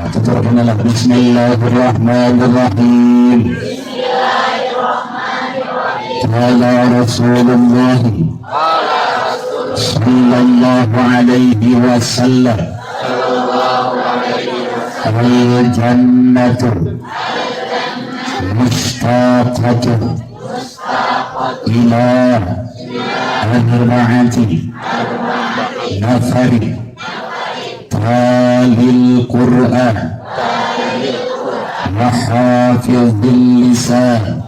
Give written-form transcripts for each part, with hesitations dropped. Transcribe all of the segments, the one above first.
Tuturkeun lah, bismillahirrahmanirrahim. Qala Rasulullah sallallahu alaihi wasallam, al jannatu mushtaqatu ila arba'ati nafari, talil Qur'an wa hafizil lisan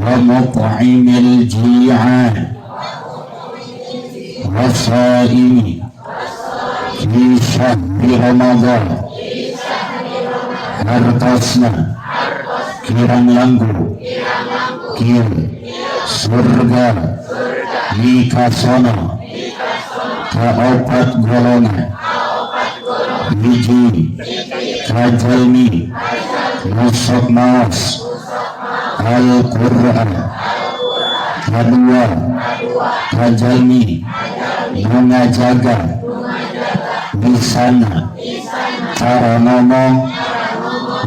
wa mut'imil ji'an wa saimi fi syahri Ramadan. Hartosna kirang langkung kieu: surga mikasono kaopat golongan. Hiji, kajalmi nu sok maos Al-Quran. Kedua, kajalmi nu ngajaga lisana, cara ngomong,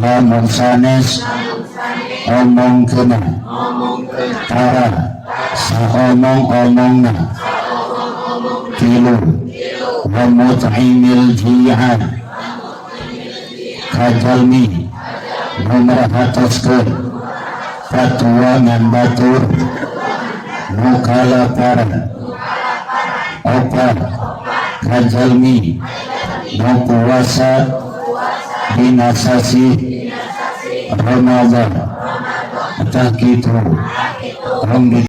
lamun sanes omong kena tara saomong-omongna. Tilu, wa mut'imil ji'an, kajalmi nu merhatoskeun patuangan batur nu kalaparan. Opat, kajalmi nu puasa dina sasih Ramadan. Tah kitu, tong.